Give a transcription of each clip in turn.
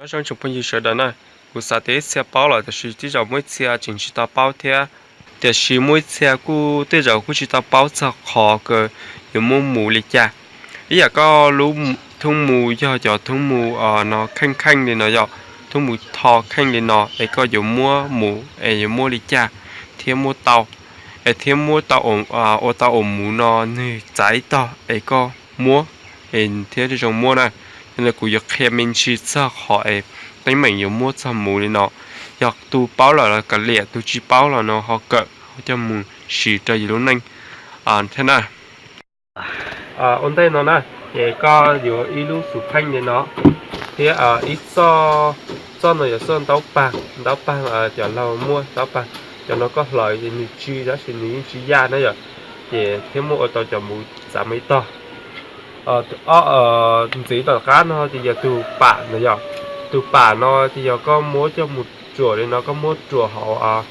Nyob zoo tsoom phooj ywg sawv daws na, kuv xav tias ib txhia paub lawm tiam sis tej zaum muaj ib txhia tseem tsis tau paub thiab. Tiam sis muaj ib txhia kuj tej zaum kuj tsis tau paub txog qhov kawg yuav muab mus li cas. Ib yam koj lub thoob mus yog cov thoob mus no kheej kheej li no yom, thoob mus tho kheej li no es koj yuav muab mus es yuav muab li cas thiab muab tau, es thiab muab tau, ua tau uas mus no nws txav ib tog es koj muab es thiab zoo muab na. Yog li kuv yuav qhia me ntsis txog qhov es teeb meem yuav muab txog mus li no. Yog tus paub lawm los kav liam, tus tsis paub los no ho kawm ho coj mus siv rau yus lub neej thiab na. Ua ntej no na, ces koj yuav ib lub xus pheej li no, thiab ib txoj, txoj no yog txoj ntaub pag, ntaub pag cov laug muaj ntaub pag, cov no koj hlawv ces nws tsis, tab sis nws yeej tsis yaj na yom, ces thiab muab ua tau cov mus txav mus ib tog. Ntxiv tom qab no ces yog tus pam na yom, tus pam no ces yog koj muab coj mus ruam li no, koj muab ruam hauv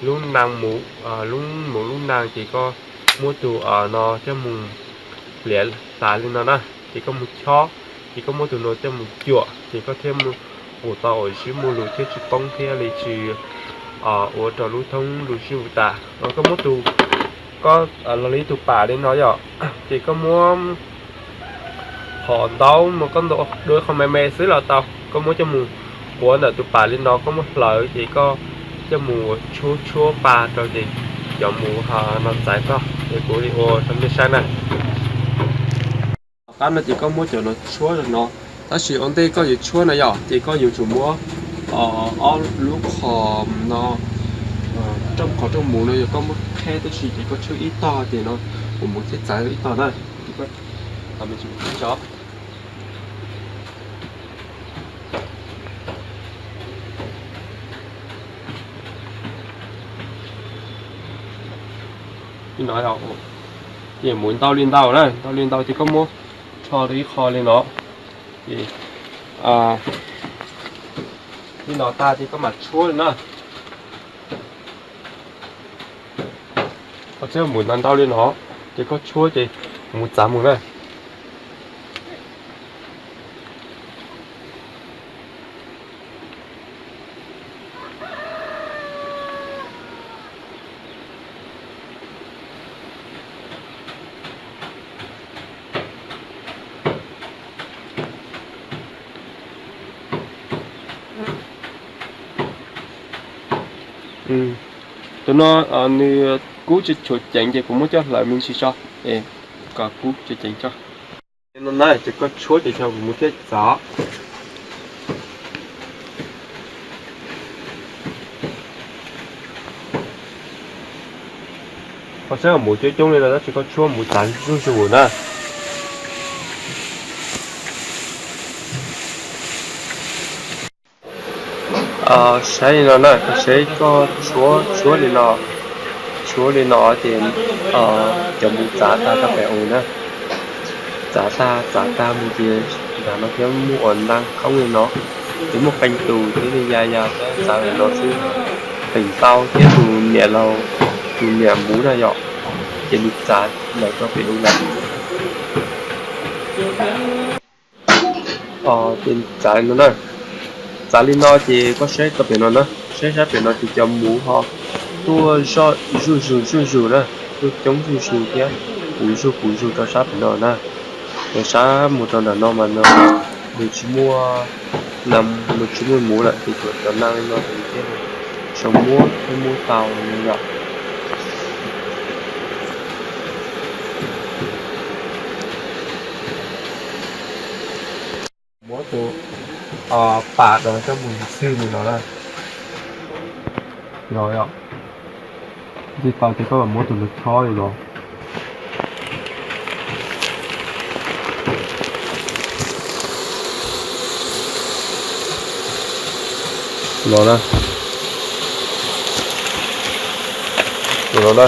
lub nas mus, lub mus lub nas ces koj muab tus no coj mus pliav tas li no na, ces koj mus chob, ces koj muab tus no coj mus cuam ces koj thiaj mus ua tau uas sib muaj lus thiab tsis poob thiab li tsis ua rau lub thoob lus sib mus tas. Koj muab tus, koj los li tus pam li no yom, ces koj muab qhov ntaub mas koj ntaub dua qhov me me xwb los tau, koj muab coj mus quav ntawm tus pam li no, koj muab hlawv ces koj coj mus tshuab tshuab pa rau ces cov mus no txav tog, ces kuv li ua rau nej saib na. Tom qab no ces koj muab cov no tshuab no, tab sis ua ntej koj yuav tshuab na yom, ces koj yuav tsum muab ob lub qhov no, rooj qhov rooj mus no yog koj muab qheb tib si ces koj tshuab ib tog ces no kuv mus thiab txav ib tog na. Li no, ces mus ntau li ntau na, ntau li ntau ces koj muab rho rau ib qho li no, ces li no tag ces koj mam tshuab li na. Koj tshuab mus ntau ntau li no, ces koj tshuab ces mus txav mus na. Tus no nws kub tsis tshua ceev ces kuv muab coj hlawv me ntsis tso, kom kub tsis ceev tso. No na ces koj tshuab ces tso kuv mus thiab txav. Koj saib mus coob coob li no tab sis koj tshuab mus txav zuj zus na. Saib li no na, koj saib koj tshuab tshuab li no, tshuab li no ces cov mus txav tag rau pem u na. Txav tag txav tag mus ces nram no thiab muaj ua nta khoob li no, ces muaj qee tus thiab li ya ya thiab txav li no xwb. Teem tau thiab tus niam laus, tus niam muv na yom, ces nws txav lawm rau pem u lawm. Ces txav li no na, txav li no ces koj saib tau pem no na, saib sab pem no ces cov muv ho tuaj zuj zus zuj zus na, tuaj coob zuj zus thiab puv zuj puv zus rau sab pem no na. Ces sab mus rau nram no mas no nws tsis muaj, nws tsis muaj muv lawm ces tsuas cov na li no ces thiaj zoo muab thiab muab tau li yom. Muab tus pam no coj mus xwb li no na. Los yom, tsis tau ces koj mam muab tus no chob li no. Los na, los na.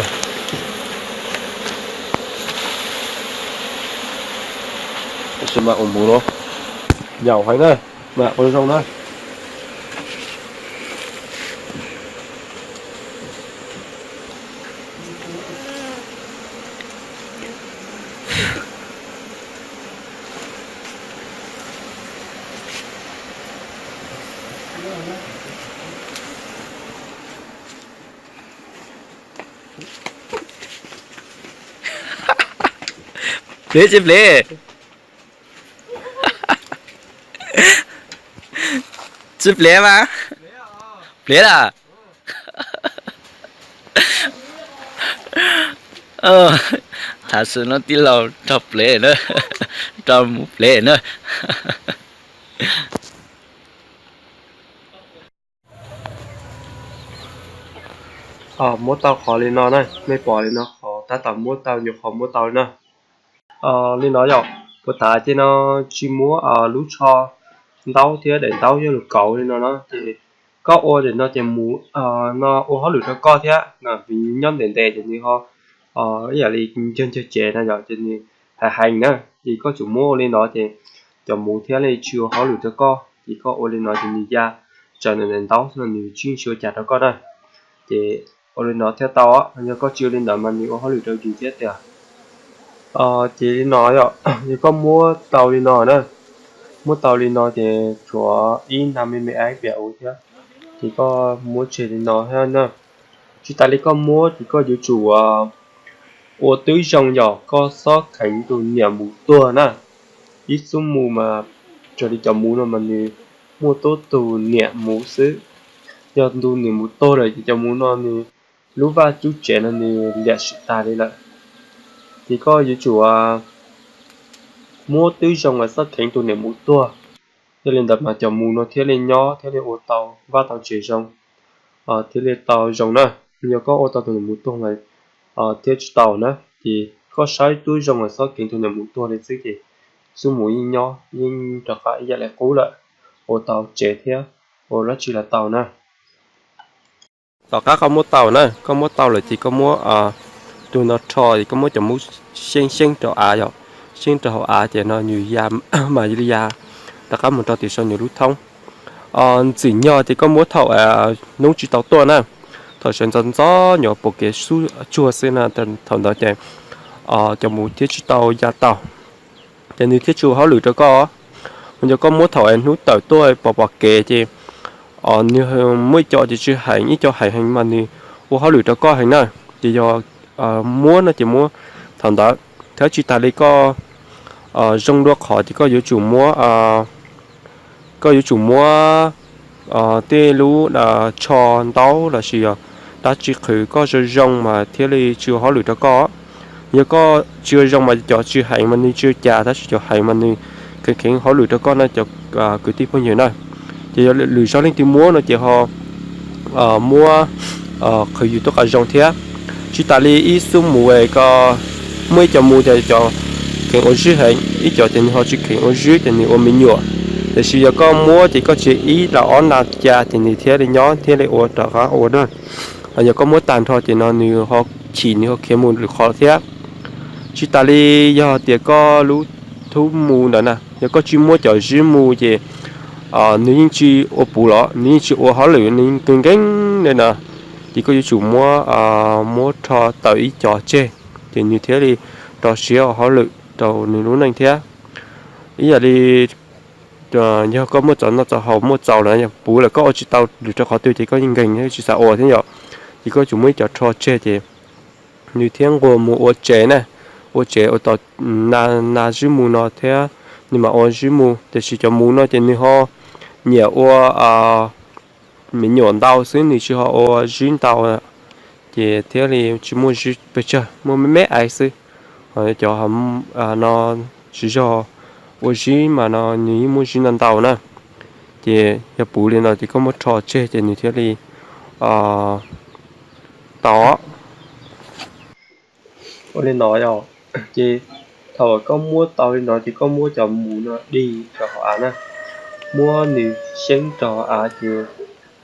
Tab sis mas ua mus no, nyaum heev na, mas ua zoo na. Plev tsis plev? Tsis plev mas. Plev lawm. Tham xwm no tij laug rov plev na, rov mus plev na. Muab tau qhov li no na, mej pom li no qhov tab tom muab tau nyuag qhov muab tau li na. Li no yom, puas tas ces no tsis muab lub tsho ntaub thiab daim ntaub yog lug kauv li no na ces koj ua daim no ces mus no ua hauj lwm rau koj thiab no, vim nyob ntev ntev ces nws ho ib yam li ncag ncag cev no yom, ces nws heev heev na. Ces koj tsum muab ua li no ces cov mus thiaj li tsis ua hauj lwm rau koj, ces koj ua li no ces nws ya tsawv ntawm daim ntaub no nws tsis tsis ua cas rau koj na. Ces ua li no thiaj tau, yog koj tsis ua li ntawd mas nws ua hauj lwm rau yus thiab tiag. Ces li no yom, yog koj muab tau li no na, muab tau li no ces tshuav ib nag me me aib piam u thiab, ces koj muab tseg li no thiab na. Tsis tas li koj muab ces koj yuav tsum ua twb zoo yom, koj xob kheev tus niam mus tuag na. Ib xub mus mas raws li cov mus no mas nws muaj tub tug niam mus xwb. Yog ntu niam mus tuag lawm ces cov mus no nws lub vaj lub tsev no nws liam sim tag li lawm. Ces koj yuav tsum muab twb zoo mas xob kheev tus niam mus tuag. Yog li ntawd mas cov mus no thiaj li nyob thiaj li ua tau vaj tau tsev zoo, thiaj li tau zoo na. Yog koj ua tau tus niam mus tuag mas thiab tsis tau na. Ces koj saib twb zoo mas xob kheev tus niam mus tuag li xwb ces xub mus yeej nyob yeej rov qab ib yam li qub lawm, ua tau tsev thiab ua dab tsi los tau na. Tom qab koj muab tau na, koj muab tau lawm ces koj muab tus no rho ces koj muab cov mus xyeeb xyeeb rau av yom, xyeeb rau hauv av ces no nws ya mas li ya rov qab mus rau tim saum nws lub thoob. Ntxim nyog ces koj muab thaum hnub tsis tau tuaj na, thaum sawv ntxov ntxov nyuam pom kev xub tsuag xwb na, thaum ntawd ces cov mus thiaj tsis tau ya tau, ces nws thiaj tsis ua hauj lwm rau koj. Mus yog koj muab thaum hnub tawm tuaj pom pom kev ces nws muaj ib co ces tsis heev, ib co heev heev mas nws ua hauj lwm rau koj heev na. Ces yog muab no ces muab thaum ntawd, thiab tsis tas li koj zoo dua qhov ces koj yuav tsum muab, koj yuav tsum muab tej lub tsho ntaub lossis yog dab tsi qhwv koj zoo zoo mas thiaj li tsis ua hauj lwm rau koj. Yog koj tsis ua zoo mas cov tsis heev mas nws tsis ua cas, tab sis cov heev mas nws kheev kheev hauj lwm rau koj na cov kwv tij phooj ywg na. Ces yog lwm zaus leej twg muab no ces ho muab qhwv yus tuaj qab zoo thiab. Tsis tas li ib xub mus es koj muaj ib co mus ces cov kheev ua zib heev, ib co ces nws ho tsis kheev ua zib ces nws ua me nyuam. Tiam sis yog koj muab ces koj tsev ib los ob nas ca ces nws thiaj li nyob thiaj li ua rov qab ua na. Yog koj muab tag nrho ces no nws ho chim nws ho khiav mus lwm qhov thiab. Tsis tas li yog tias koj lub thub mus ntawd na, yog koj tsis muab cov zib mus ces nws yeej tsis ua puv los nws yeej tsis ua hauj lwm, nws yeej nkees nkees li na. Ces koj yuav tsum muab, muab rho tawm ib co tseg, ces nws thiaj li rau siab ua hauj lwm rau nws lub neej thiab. Ib yam li yog koj muaj txaus noj txaus haus muaj txaus lawm, yog puv lawm koj ua tsis tau lwm rau qhov twg ces koj yeej nkees tsis xav ua thiab yom. Ces koj tsum muaj ib co rho tseg ces nws thiaj nquag mus ua tsev na, ua tsev ua tau nas zib mus no thiab nws mam ua zib mus. Tiam sis cov mus no ces nws ho nyiam ua me nyuam ntau xwb, nws tsis ho ua zib ntau, ces thiaj li tsis muaj zib pes tsawg, muaj me me aiv xwb. Cov no tsis zog ua zib mas no nws yeej muaj zib ntau ntau na. Ces yog puv li no ces koj muab rho tseg ces nws thiaj li tau. Ua li no yog, ces thaum koj muab tau li no ces koj muab cov mus no dig rau hauv av na, muab nws xyeeb rau hauv av ces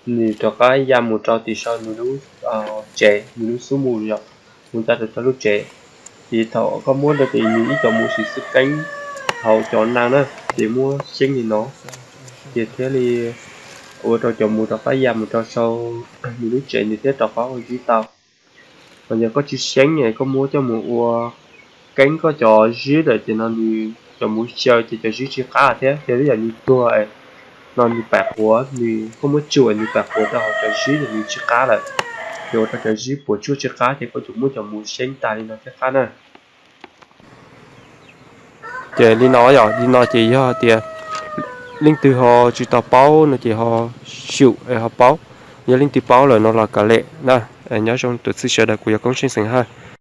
nws rov qab ya mus rau tim saum nws lub tsev, nws lub xub mus yom, mus txog rau lub tsev. Ces thaum koj muab rau ces nws ib co mus xwb xwb keeb hauv cov nas na, ces muab xyeeb li no, ces thiaj li ua rau cov mus rov qab ya mus rau saum nws lub tsev, nws thiaj rov qab ua zib tau. Ho yog koj tsis xyeeb es koj muab coj mus ua keeb koj cov zib lawm ces no nws cov mus xyaw ces cov zib tsis qab thiab, ces ib yam nws tuag no nws pam quav, nws koj muab tsuam nws pam quav rau hauv cov zib ces nws tsw qab lawm. Ces ua rau cov zib puas tsuaj tsw qab ces koj yuav muab cov mus seeb tas li no thiab qab na. Ces li no yog li no ces yog tias leej twg ho tsis tau paub no ces ho xyum ho paub. Yog leej twg paub lawm no los kav liam na. Nyob zoo tus txib sawv daws, kuv yog Koob Tsheej Xeem Hawj.